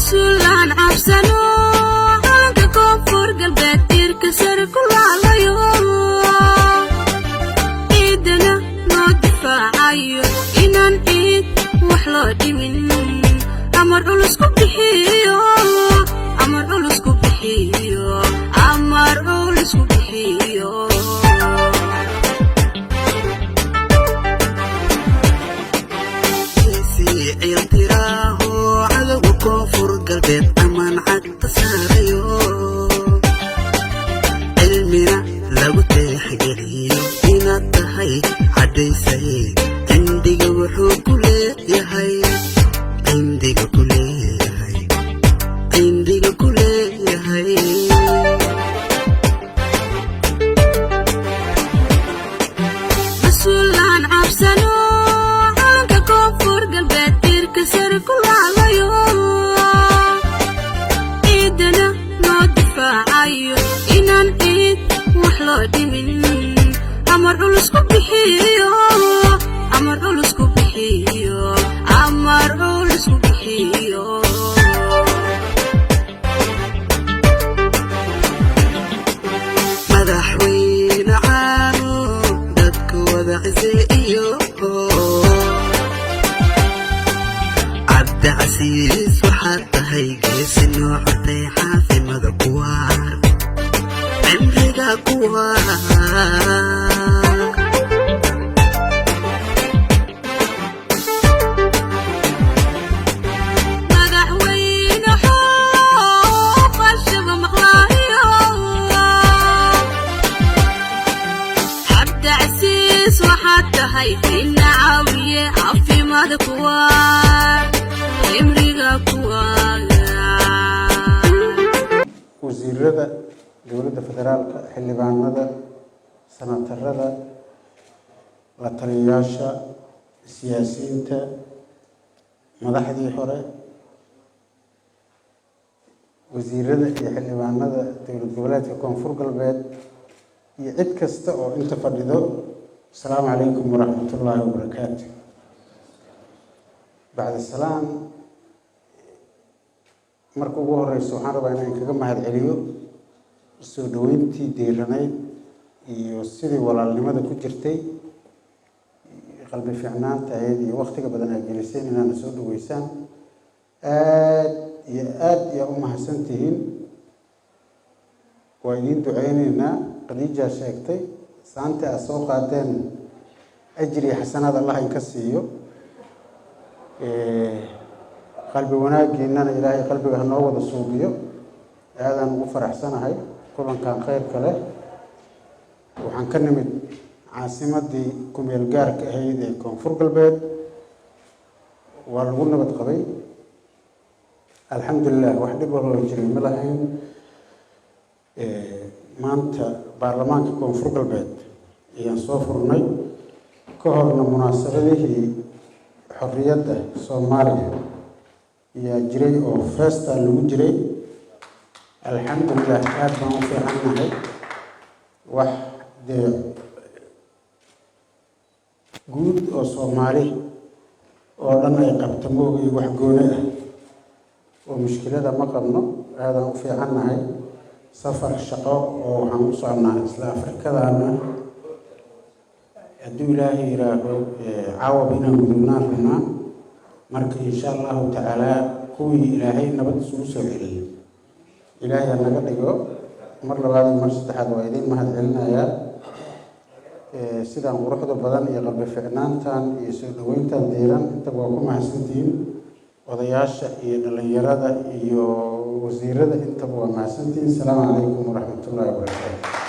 Mas-uulaan cabsano, calanka Koonfur Galbeed tiirka sare ku laalayo, ciidana noo difaacayo, inaan ciid wax loo dhimin amar culus ku bixiyo, amar culus ku bixiyo, amar culus ku bixiyo. Ciiltiraaho cadowga Koonfur Galbeed amaan cagta saarayo, cilmina lagu teexgeliyo inaad tahay cadhaysay. Cindiga wuxuu ku leeyahay, cindiga ku leeyahay, cindiga ku leeyahay. Mas-uulaan cabsano, calanka Koonfur Galbeed tiirka sare ku laalayo, ciidana noo difaacayo, inaan ciid wax loo dhimin amar culus ku bixiyo, amar culus ku bixiyo, amar culus ku bixiyo. Madaxweyne caano dadku wada cise iyo Cabdicasiis, waxaad tahay geesi noo cotay, xaafimada kuwaar, cimriga kuwaar. Madaxweyne xoqashaba maqlaayo, Cabdicasiis, waxaad tahay ina caawiye, caafimaad kuwa, cimriga kuwa. Wasiirada dowladda federaalka, xildhibaanada, sanatarada, la taliyayaasha, siyaasiyiinta, madaxdii hore, wasiirada iyo xildhibaanada dowlad goboleedka Koonfur Galbeed iyo cid kasta oo inta fadhido, asalaamu calaykum waraxmatullaahi wabarakaatu. Bacda salaam, marka ugu horeyso waxaan rabaa inaan kaga mahad celiyo soo dhaweyntii diiranayd iyo sidii walaalnimada ku jirtay, qalbi fiicnaanta ahayd iyo waktiga badan aad geliseen inaana soo dhaweysaan. Aad iyo aad iyaa u mahadsan tihiin. Waa idiin duceyneynaa. Khadiijaa sheegtay saanti aad soo qaadeen, ajri xasanaad Allah inka siiyo. Qalbi wanaagiinana Ilaahay qalbiga hanoo wada suubiyo. Aadaan ugu faraxsanahay kulankan khayrka leh. Waxaan ka nimid caasimadii kumeel gaarka ahayd ee Koonfur Galbeed. Waa lagu nabad qabay, alxamdulilah, wax dhib ahoo jiray ma lahayn. Maanta baarlamaanka Koonfur Galbeed ayaan soo furnay, ka horna munaasabadihii xorriyadda Soomaaliya ayaa jiray oo feesta lagu jiray. Alxamdulilah, aada baan u fiicannahay. Wax dee guud oo Soomaali oo dhan ay qabta moogay, wax gooni ah oo mushkilada ma qabno. Aadaan u fiicannahay. Safar shaqo oo waxaan u socnaa isla Afrikadaana, hadduu Ilaahay yidhaaho caawab inaan gudubnaan rabnaa. Marka insha Allahu tacaalaa, kuwii Ilaahay nabad isugu soo celiyay Ilaahay ha naga dhigo. Mar labaad iyo mar saddexaad waa idiin mahad celinayaa sidaan quruxda badan iyo qalbi ficnaantan iyo soo dhaweyntan diiran. Intaba waa ku mahadsantihiin. Odayaasha iyo dhalinyarada iyo wasiirada intaba waa mahadsantihiin. Asalaamu calaykum waraxmatullaahi wabarakaatu.